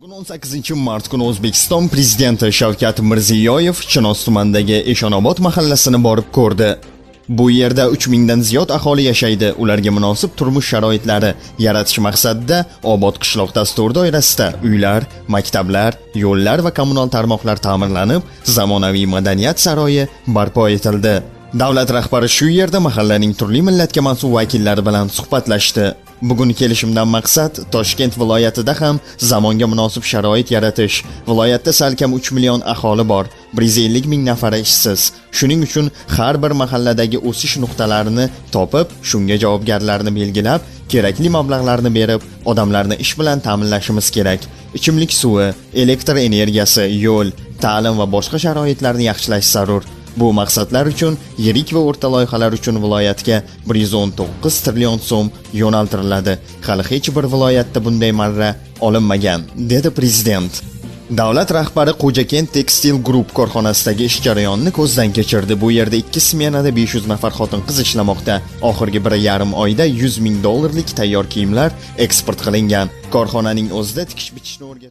Bugun 18 mart kuni O'zbekiston prezidenti Shavkat Mirziyoyev Chinoz tumanidagi Eshonobod mahallasini borib ko'rdi. Bu yerda 3000 dan ziyod aholi yashaydi. Ularga munosib turmush sharoitlari yaratish maqsadida Obod qishloq dasturi doirasida uylar, maktablar, yo'llar va kommunal tarmoqlar ta'mirlanib, zamonaviy madaniyat saroyi barpo etildi. Davlat rahbari shu yerda mahallaning turli millatga mansub vakillari bilan suhbatlashdi. Bugun kelishimdan maqsad Toshkent viloyatida ham zamonga munosib sharoit yaratish. Viloyatda salkam 3 million aholi bor, 150 ming nafari ishsiz. Shuning uchun har bir mahalladagi o'sish nuqtalarini topib, shunga javobgarlarni belgilab, kerakli mablag'larni berib, odamlarni ish bilan ta'minlashimiz kerak. Ichimlik suvi, elektr energiyasi, yo'l, ta'lim va boshqa sharoitlarni yaxshilash zarur. Bu maqsadlar uchun yirik va o'rta loyihalar uchun viloyatga 119 trillion so'm yo'naltiriladi. Hali hech bir viloyatda bunday marra olinmagan, dedi prezident. Davlat rahbari Xo'jakent Tekstil Group korxonasidagi ish jarayonini ko'zdan kechirdi. Bu yerda ikki smenada 500 nafar xotin-qiz ishlamoqda. Oxirgi 1,5 oyda 100 ming dollarlik tayyor kiyimlar eksport qilingan. Korxonaning o'zida tikish bichishni o'rgatish